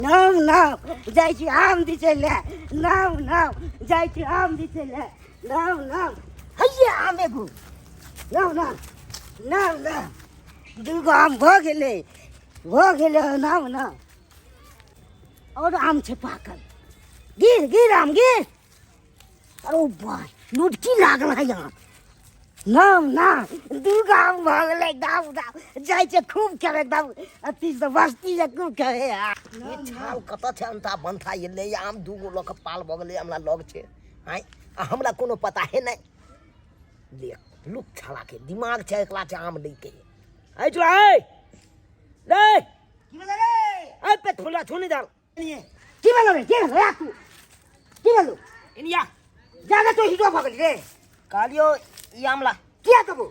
नाम नाम जाइ छी आम दिसै लए, नाम नाम जाइ छी आम दिसै लए, नाम नाम हैये आम एगो, नाम नाम नाम नाम दूगो आम भऽ गेलै, भऽ गेलै। नाम नाम आओर आम छै पाकल। गिर गिर आम गिर। अरे बा, लुटकी लागल है यहाँ। नाम नाम दूगो आम भऽ गेलै। दाम दाम जाइ छै खूब खेबै एकदम अथी से बस्ती से खूब खेबै। ई छाल कतऽ छै? अन्ता बन्था एलै आम दूगो लऽ कऽ पाल भऽ गेलै। हमरा लग छै आँय, आ हमरा कोनो पता है नहि। देख लुक छालाके दिमाग छै, एकला छै आम लैके। ऐ चुड़ा, ऐ ले। की भेलै रे? ऐ पेट फुला छो नहि दाल। की भेलो रे? की भेलो रे तू? की भेलो? इनिया। जाके तो हीरो भऽ गेली रे। कहलियो ई आमला। किया देबो?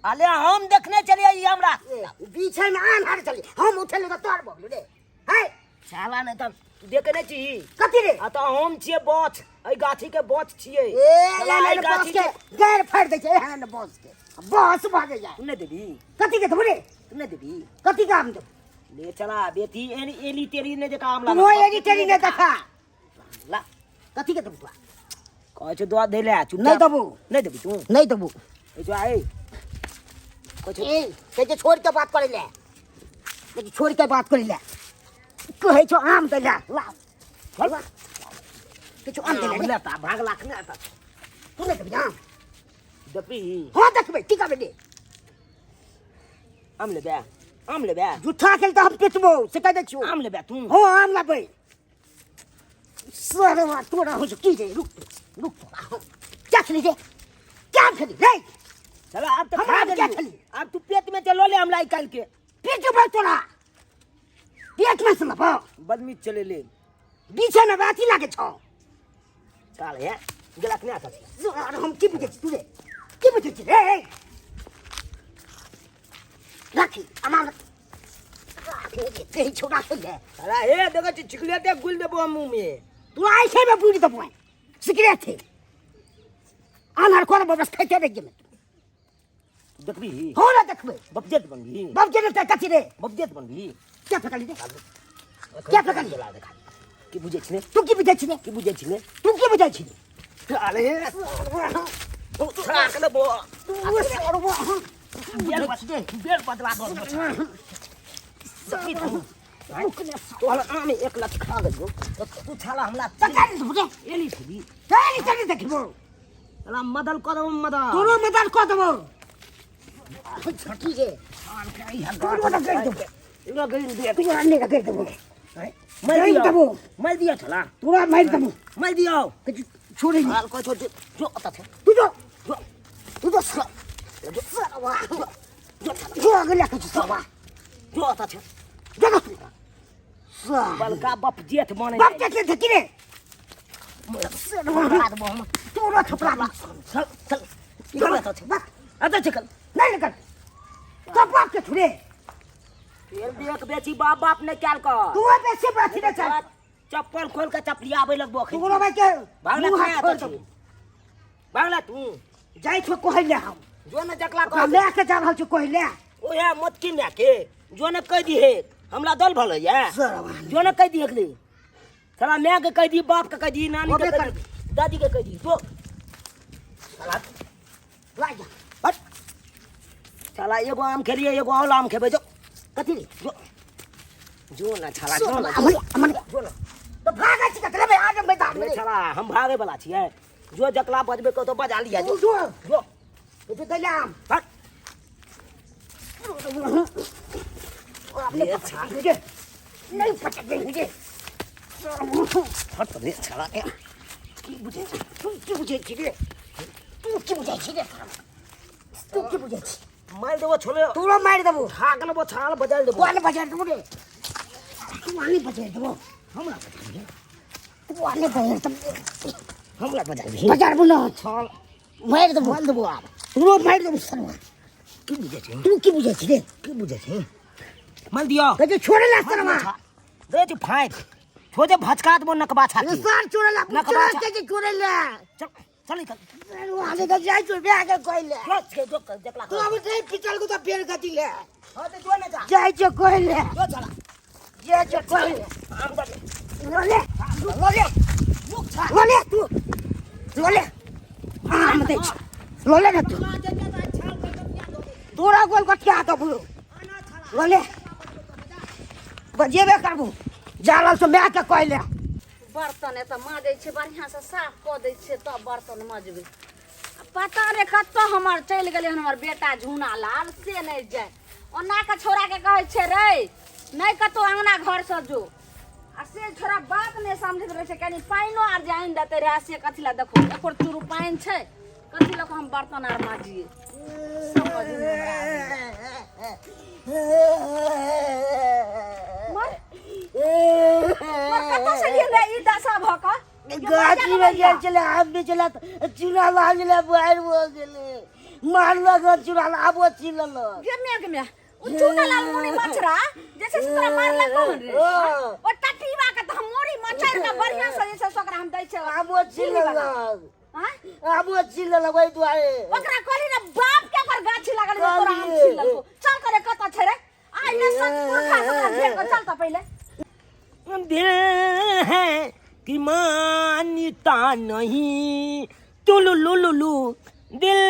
अले हम देखने चलिए ई आमला। पीछे में आन हार चली, हम उठेलो तऽ तोर भऽ गेलो रे। है साला नहि तऽ तू देखने छी। कथी रे? आ तऽ हम छियै बच, एहि गाछी के बच छियै। ए साला, ले एहि ले गाछी बस के गैर फाड़ि दै छै। एहन बस के बस भऽ जाय। तू नहि देबी? कथी के देबो रे? तू नहि देबी? कथी के आम देबो? ले चला बेटी, एली एली तेरी ने जका आम तू एली तेरी ने देखा। ला। कथी के देबो? कहै छौ दऽ दै ले चुपचाप। नहि देबो। नहि देबी तू? नहि देबो। ए जो आए कहै छौ। ए कहै छै छोड़ के बात करै ले, कहै छै छोड़ के बात करै ले, कहै छौ आम दै ले। ला ला, कहै छौ आम दै ले। आम लेता भागलाक नहि आता। तू नहि देबी आम? देखबी? हाँ देखबै। की करबै रे? आम लेबे? आम लेबे? झूठा खेल तऽ हम पिटबो से कहि दै छियौ। आम लेबे तू? हाँ आम लेबै। सरवा तोरा हो की रे? रुक रुक, तोरा हम क्या खेली रे? क्या खेली रे? चला आब तऽ हमरा खा क्या गेलियौ। खेली? आब तू पेट में चलो ले हमरा निकाल के। पेट में तोरा पेट में से लेबो। बदमीज चले ले। बीचे में अथी लागे छौ। चल हे गेलक नहि आता। अरे हम की बुझै छी तू रे? की बुझै छी रे? राखी अमार राखी कहै छौ राखी ले। अरे हे देखै छी चिकले देख, गुल देबो हम मुँह में। तू आइ छै में बुझि देबो। सिगरेट छै आन्हर कर बस खाइते रहि गेलै। देखबी? हो ना देखबै। बपजेत बनबी? बपजेत तऽ कथी रे? बपजेत बनबी? क्या फेकली रे? क्या फेकली? गेला देखा की बुझै छी ने? तू की बुझै छी रे? की बुझै छी ने? तू की बुझै छी? अरे छोड़ा के लेबो। तू सरवा बेल बेल बदला दो। तोहर आम एक लत खा गेलियौ तू छाला हमरा। चल देबो रे। एली छली। चल चल देखबो। साला मदल कऽ देबो मदल। तोरो मदल कऽ देबो। छठी रे तोरो रगड़ि देबो। रगड़ि दे। तोरा नहि रगड़ि देबो। मारि रगड़ि दियौ। देबो। मारि दियौ छला। तोरा मारि देबो। मारि दियौ। छोड़े हाल कहै छौ जो जो ओतऽ छै। तू जो। जो। तू जो साला। जो। सरवा। जो छला। जो अगले कहै छै सरवा। जो ओतऽ छै। जो ना तू। बलका बप जेठ बनै। बाप जेठ देखी रे। थपड़ा देबो हम। तोरा थपड़ा दे। चल चल निकल एतऽ छै। बस। एतऽ छै, चल। नहीं निकल तो बाप के छुरे। तेल देख बेची बाप बाप नहि कयल कर। तू बेसी बात नहीं चल। चप्पल खोल के चपलियाबै लगबो अखन। तोरो भाई के भागला मुँह तू। हाथ छोड़ एतऽ देबो। छै भागला तू। जाइ छो कहै ले हम। जो ने जकला ओकरा कह लए के जा रहल छो कहै ले। ओहे मोटकी माय के जो ने कहि दिहे हमरा दल भल होइए। सरवा। जो ने कहि दिहे ले साला, माय के कहि दी, बाप के कहि दी, नानी के होबे कहि दी, दादी के कहि दी। जो साला ला जा। हट साला, एगो आम खेलिए एगो और आम खेबै। जो। कथी रे? जो जो ना छाला, जो ना। अमन अमन। जो ना। तो भागै छी कतले भाई आज मैदान में। रे छाला, हम भागे वाला छियै। जो जकला बजबे को तो बजा लिया। जो। तू जो। जो। जो दैले आम। हट। अपने ये पकड़ मुझे नहीं पकड़ मुझे। हट रे छाला, की बुझै छी तू? की बुझै छी रे तू? की बुझै छी रे तू? की बुझै छी? मारि देबो छोले। तोरो मारि देबो। थाक लेबो छाल बजाल देबो। तू आने बजारि देबो रे, तू आने बजारि देबो। हमरा बजा दे। तू आने बजारि देबो। हमरा बजा दे। बजारबो न। छाल मारि देबो। मारि देबो आब। तोरो मारि देबो सरवा। की बुझै छी? तू की बुझै छी रे? की बुझै छी? मारि दियौ। कहै छै छोड़े ला सरवा। दे छी फाँक छो जे भचका देबो नकबा छाती। सर छोड़े ला। नकबा छोड़े के छोड़े ला। चल चल निकल। आने का जाइ छौ बियाह के कहै ले। जो के जो जकला। तू अब नहीं पिचल को तो पेड़ गति ले। हां तो जो ने जा। जाइ छौ कहै ले। जो चला। जे छै कोई लले लले लले तू लले आम दै छै लले ने तू तोरा गोल कटिया देबू लले बजेबे करबू जा रहल छौ मायके कहै ले। बर्तन एतऽ माजै छै, बढ़िआँसँ साफ कऽ दै छियै तब बर्तन मजबै। आ पता नहि कतऽ हमर चलि गेलै हन हमर बेटा झूना लाल, से नहि जाय। ओना के छौड़ाके कहै छै रे नहि कतौ अङ्गना घरसँ जो, आ से छोड़ा बात नहि समझैत रहै छै। कनि पानिओ आर जे आनि देतै रहए से कथी लए। देखो एको चूरू पानि छै, कथी लऽ कऽ हम बर्तन आर माजियै, समझ नहि हमरा आबैए। मर मर, कतऽ से गेल रे ई दशा भऽ कऽ? गाछी में गेल छलै आम बेचला, चूड़ा लाल छलै, बाहर भऽ गेलै, मारलक हन चूड़ा, आबो छिललक। गे म्या, गे म्या, ओ चूना लाल मुनी मछरा जे छै से तोरा मारलक कोन रे? हँ। ओ टटीबा के तऽ हम मोरी मचैर के बढ़िया से जे छै से ओकरा हम दै छै। आबो छिललक। आँय? आबो छिललक ओहि दुआरे। ओकरा कहली ने बाप के ओकर गाछी लागल जे तोरा आम कहलियै। छिललको। चल करे, कतऽ छै रे? आइ ने सच पुरखा से ओकरा भेट कऽ चल तऽ पहिले। दिल है कि मानता नहीं तुलु लु लु लु, दिल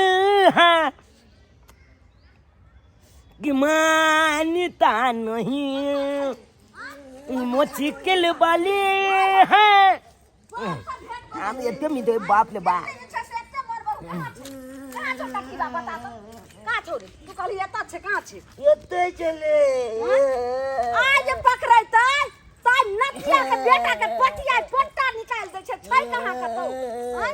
है कि मानता नहीं, मुश्किल वाली है। हम एते मिटे बाप ले बा। जे छै से एते मर बरू कहाँ छै? कहाँ छौ टकीबा, बता तऽ कहाँ छौ रे? तू कहली एतऽ छै, कहाँ छै? एते छलै। आइ जे पकड़ैतै ताइ नतिया के बेटा के पटिया पट्टा निकालि दै छै। छै कहाँ कतौ? आँय?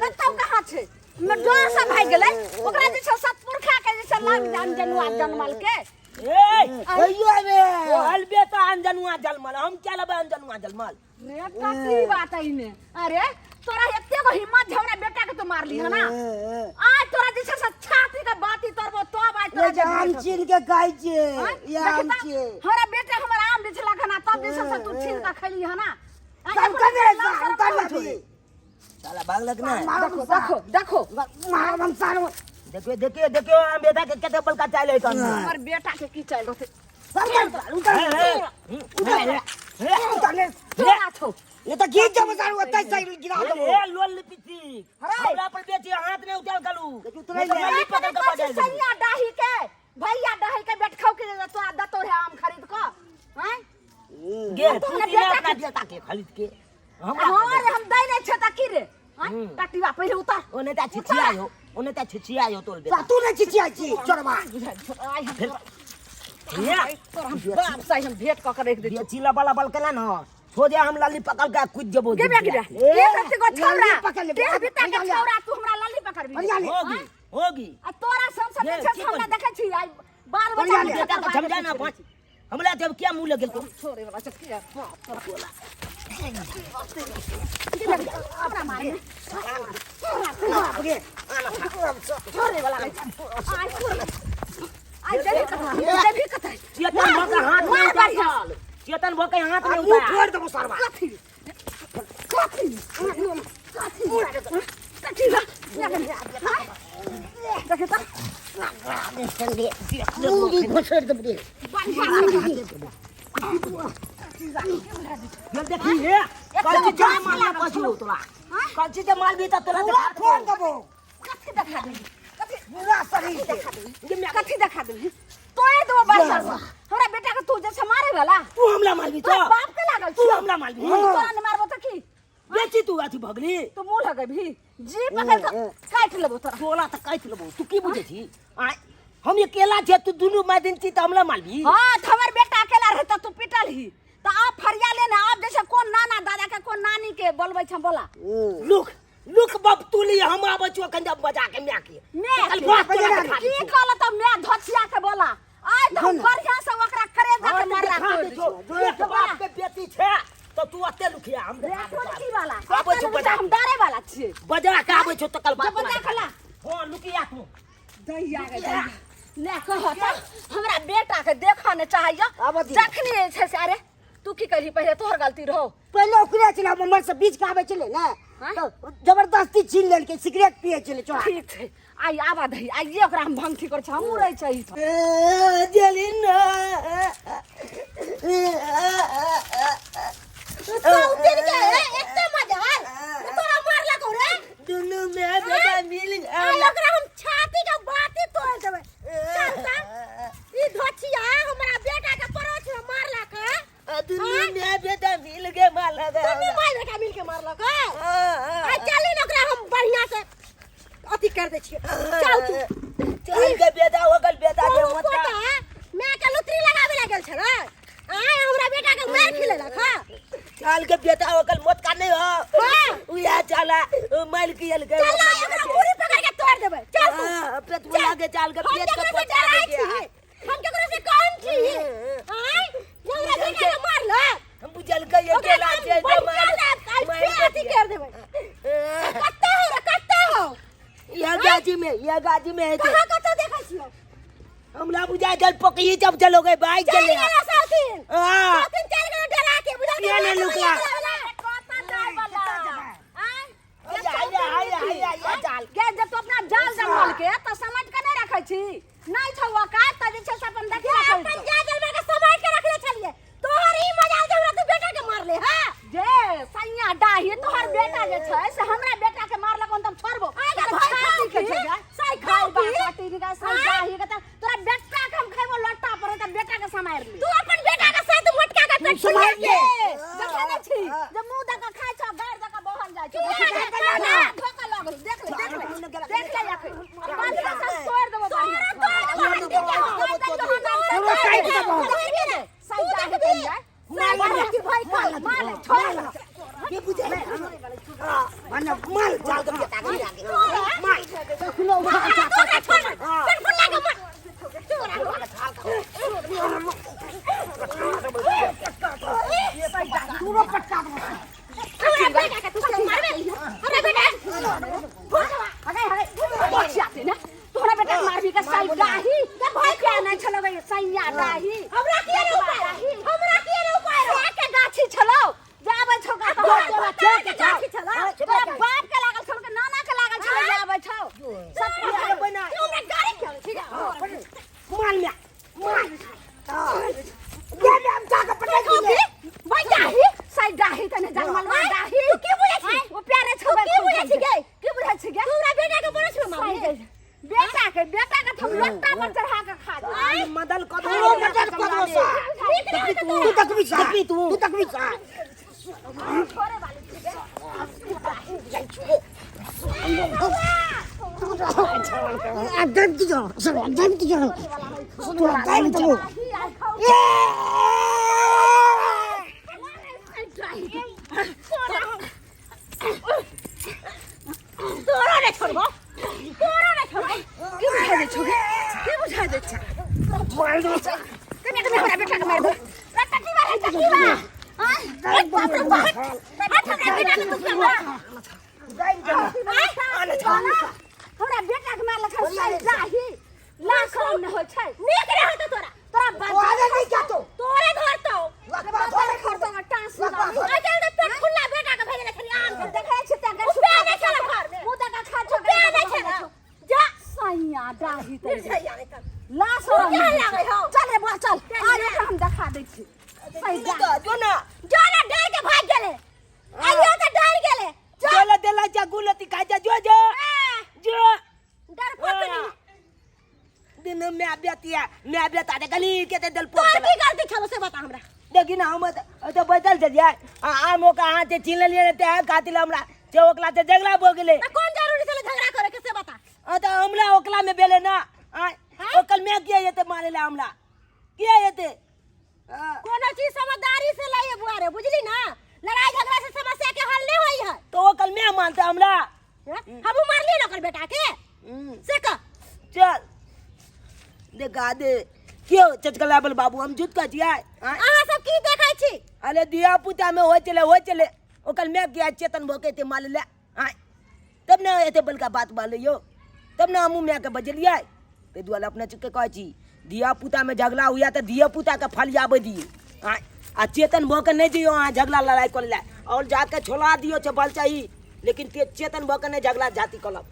कतौ कहाँ छै? डर से भागि गेलै। ओकरा जे छै सतपुरखा के जे छै लग जान जनुआ जनमल के। ए अइयो रे। ओ हलबे तो अनजनुआ जलमल, हम क्या लेबै अनजनुआ जलमल? रे कथी बात है ने? अरे तोरा एते गो हिम्मत झवरा बेटा के तू मारली है ना? आज तोरा जे छै से छाती के बाती तोड़बो तब आज तोरा ये जे आम छीन के खाइ छियै, आँय? ये आम देखी तऽ, छियै। हमरा बेटा हमर आम जे छलक हन, तब जे छै से तू छीन के खैली है ना? आँय, तब एको कने लाल साल, सरफ तब कहाँ अभी। छौ? साला भागलक ना। देखो देखो देखो। मारब हम सारो। देखियो देखियो देखियो, आम बेटा के कते बड़का चाल है तन। हमर बेटा के की चाल रहतै? उतर उतर उतर उतर। तोरा छौ। ये तो घीच देबो सारो, ओतै से गिरा देबो। ए लोल लिपिची, हमरा पर बेटी हाथ नहीं उठाल कलू। देखियो, उतरै नहीं तो ले। लल्ली पकड़ के बजाय देबो। सैया डाही के भैया डाही के बैठखौ के तोरा दतो है आम खरीद के? हैं? गे तू तू हमरा दिना बेटा अपना के- बेटा के खरीद के हमरा। हाँ रे, हम दै नहि छै तऽ की रे? हैं? टटिया पहिले उतार। ओने ता छिछिया हो, ओने ता छिछिया हो तोल बेटा। तू नहीं चिचियाइ छी चोरबा। आइ हम ये तोरा हम बाप से हम भेंट कऽ के रखि दै छी। बेची लबा लबल केला न सोझे हम लल्ली पकड़ के कूद जेबो। गे बे, गे बे, ए, एक रत्ती गो छौड़ा लल्ली पकड़ लेबै। देह बिता के बढ़िया ले। छौड़ा तू हमरा लल्ली पकड़बी? बढ़िया ले। होगी होगी। आ तोरा संसद ये, जे छै की से हमरा करी? देखै छी आइ बाल बच्चा बढ़िया ले। बेटा के समझा ना पाँच हमरा जब क्या मुंह लगेल को छोड़े वाला छै के बाप तोरा हमरा मारे बाप रे। छोड़े वाला छै। आइ छोड़, आइ देबी कतऽ, देबी कतऽ? चेतन भऽ के हाथ में मार बढ़िया। उतार, चेतन भऽ के हाथ में मुंह उतार। फोड़ देबो सरवा। कथी कथी कथी कथी देखी तऽ। मुंह भी घोसड़ देबो रे। बढ़िया। ये देखी हे, कल जे माल ना कछु तोरा, कल जे माल भी त तोरा पूरा फोड़ देबो। कथी देखा देबी? कथी पूरा शरीर के। देखा देबी? कथी देखा देबी? तोरे देबो बरसा से। हमरा बेटा के तू जे छै मारे वाला। तू हमला मारबी तो तोरा बाप के लागल तू छौ। हमला मारबी। तोरा नहि मारबो तऽ की? बेची तू अथी भगली। तू मुँह लगेबही? जी पकड़ कऽ काटि लेबो तोरा। तोरा तऽ काटि लेबो। तू की बुझै छी? आय हम अकेला छियै, तू दुनू माय छी तऽ हमला मारबी? हाँ, तऽ हमर बेटा अकेला रहे तऽ तू पिटल ही तऽ आब फरिया ले ने। आब जैसे कोन नाना दादा के कोन नानी के बोलबै छ बोला। लुक लुक बब तुली, हम आबै छियो कन जब बजा के माय के। मैं कल बात तोरा देखा की दै छियौ। कहल तऽ मैं धोछिया के बोला। आइ तऽ हम बढ़िया से ओकरा करेजा हाँ, के तऽ मरला देखा तोड़ि दै दै छियौ। छियौ। एक बाप के बेटी छै तऽ तू ओते लुखिया हम रे देखा दै कोन छियौ। की वाला आबै छियौ एते बजा हम डरे वाला छियै। बजा के आबै छियौ तकर बाद जब बजा के ला। हाँ, लुकिया तू। दैया गे दैया, ले कह तऽ हमरा बेटा के देखऽ ने चाहैया। आबऽ दियौ। जखनी जे छै से, अरे तू की करही? पहिले तोहर गलती रहो। पहिले ओकरे छलै, हमर से बीच के आबै छलै ने। हाँ? तऽ जबरदस्ती छीन लेलकै, सिगरेट पियै छलै चोरा। ठीक छै, आइ आबा दही, आइए ओकरा हम भंगठी करै छी, हमहूँ रहै छै। जली ना। सौतिन के एते मजाल तोरा मारलक रे? दुनू में बेटा मिल। आइ ओकरा हम छाती के बाती तोड़ देबै। चल त ई धोचिया हमरा बेटा के परोछ में मारलक। दुनू में बेटा मिल के मारलक। दुनू भाई बेटा मिल के मारलक। आइ चली ने, ओकरा हम बढ़िया से अथी कर दै छियै। चल तू। चल के बेटा, ओकर बेटा के तोहू मोटा पोता माय के लुतरी लगावे लागल छलै, आय हमरा बेटा के मार खिलेलक। हां। चल के बेटा, ओकर मोटका नहीं हो। हां। उया चला मार के चल ना, ओकरा मुड़ी पकड़ के तोड़ देबै। चल तू। हां, पेट बुला के चल के हम पेट के केकरो से पचा डराइ दे। छी? हम केकरो से कम छी? आय हमरा बेटा के मारलक। हम बुझल के ये ओकरा केला हम छै बढ़िया मार से आइ फेर अथी कर देबै। कत्ता हो रे, कत्ता हो? यह गाजी में, यह गाजी में है। कहाँ कत्ता देखै छियो? हमरा बुझा चल पकड़ी जब चलो गए बाइक चल चले। गेलो साउथिन। हां। साउथिन चल गेलो डरा के, बुझल? किया नहीं लुकला? कतऽ जाय वाला आँय? आया आया आया आया चाल गे, जब तू अपना जाल जंगल के तऽ समझ के नहि रखै छी, नहि छौ औकात तऽ जे छै से अपन देखि जे रखै अपन छौ। जाय जलमा के समाट के रखले छलिए, तोहर ई मजाल जे हमरा तू बेटा के मारले। हां। जे सैया डाही, तोहर बेटा जे छै से हमरा बेटा के मारलक हन तऽ हम छोड़बो? आइ तोरा भाई छाती के छै गे। साइ खाइ खाउ बा की? काटी निकाल सै डाही के तऽ तोरा बेटा के हम खैबो लोटा पर तऽ बेटा के समारि ली। तू अपन बेटा के साथ मोटका के पेट समारि फुला ले। के। देखै नहि छी जे मुँह दऽ कऽ खाइ छौ, गारि दऽ कऽ बहल जाइ छौ। किया रे, कना? धोखा लगल, देख ले, देख ले, देख ले अखन। बाजरा सब तोड़ि देबो बढ़िआँ। तोरा तोड़ देबो, हड्डी के हम। तोरा काटि देबो। सै डाही कहि जाय। मार मार ले। की भाई खा, मार ले, छोड़ ले। के बुझे? माने मार। चल के बेटा के आगे मार कखनो उठा उठा। तोरा छोड़, पेट फुला के मार तोरा। तूरो पटका देबो। हमरा बेटा के तू सब मारबे? हमरा बेटा हगे हगे बचियाते ने, तोहरा बेटा के मारबी के सै डाही भाई क्या नहीं छलो गे सैया डाही? हमरा किया रे उपाय, हमरा किया रे उपाय से के गाछी छलो जाबै छौ का? तोरा के गाछी छलो? तोरा बाप के लागल छौ के नाना के लागल छलो जाबै छौ सब? बना। तू हमरा गाड़ी के ठीक है। मार में मार ये में हम जाके पटक दिए। भाई डाही, सै डाही तने जंगल में डाही। तू की बुझै छी? ओ प्यारे छौ। तू की बुझै छी गे? की बुझै छी गे? तू हमरा बेटा के बड़ छौ मारबी? बेटा के, बेटा के हम लोटा पर चढ़ा के खा जा। मदल कदो। तूरो मदद कदो सा। नीक नहि होतौ। तू तकबी सा, तू तकबी सा। छोड़े वाली छी गे। आ दर्द दियो सर, दर्द दियो तोरा, दर्द दियो। डाही आइ खाउ। तोरा नहि छोड़बो, तोरा नहि छोड़बो। की बुझा दै छौ गे? की बुझा दै छौ? कने कने हमरा बेटा के मारि दे। टट्टी बा, टट्टी बा। आँय, बाप रे बाप, हट, हमरा बेटा के तू मार। हमरा बेटा के मारलक हन सै डाही, लाख राम नहि होइ छै। नीक नहि होतौ तोरा। तोरा बाप आगे नहीं क्या तो तोरे धरतौ। लकवा धरे। खरतो टांस। आइ काल्हि तऽ पेट खुल्ला बेटा के भेजने छलियै आम के। देखै छी तऽ उपे नहि छलै घरमे। मुँह दऽ कऽ खा छौ। उपे नहि छलै जा। सैया डाही तै मिर्चैया नहि तऽ लाश। तू केहन लागै हौ? चल रे बुआ, चल, आज ओकरा हम देखा दै छी सै डाही। जो ना। जो ना, डर के भाग गेलै। आइयो तऽ डर गेलै। चल देला जा गुलती खा जा, जो जो जो। डरपोकनी। दिन में बेतिया मैं बेता दे गली के ते दल पोक। तोहर की गलती छलो से बता हमरा। देखी ना, हम तो बैठल छलियै आ आम ओकरा हाथ से छीन लेलियै ते खातिर हमरा से ओकला से झगड़ा भऽ गेलै। तऽ कोन जरूरी छलै झगड़ा करे के, से बता। आ तऽ हमरा ओकला में भेलै ना। आ ओकल में किया एते मारे ला हमरा किया एते? कोनो चीज समझदारी से लइए बुआ रे, बुझली ना? लड़ाई झगड़ा से समस्या के हल नहीं होई है। तो ओकल में मानते हमरा? हमहू मारलियै ना ओकर बेटा के, से कह। चल देखा दे क्यों चचकला बल बाबू, हम झूठ का छियै? अहाँ सब की देखै छी? अरे धिया पुता में हो चले, हो चले। ओकल में किया चेतन भऽ के एते मारले ला? आँय, तब ने एते बड़का बात मारले यौ, तब ने हमहूँ मायके बजलियै। ताहि दुआरे अपने सबके कहै छी, धिया पुता में झगड़ा हुए तऽ धिया पुता के फलियाबै दियौ। आँय, आ चेतन भऽ के नहि जइयौ अहाँ झगड़ा लड़ाइ करै लए, आओर जाके छोड़ा दियौ छै बल चाही। लेकिन ते चेतन भऽ के नहि झगड़ा जाति कलब।